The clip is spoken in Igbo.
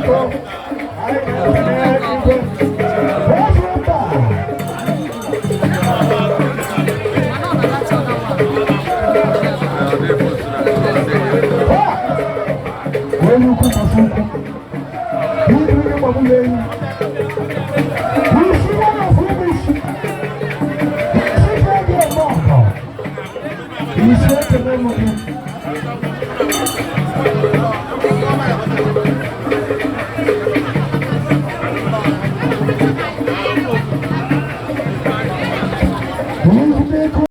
Biko, anyị ga-ekele igwe. Eze mba. Onye ukwu kasị ukwu. Ndị gbagburu enyi.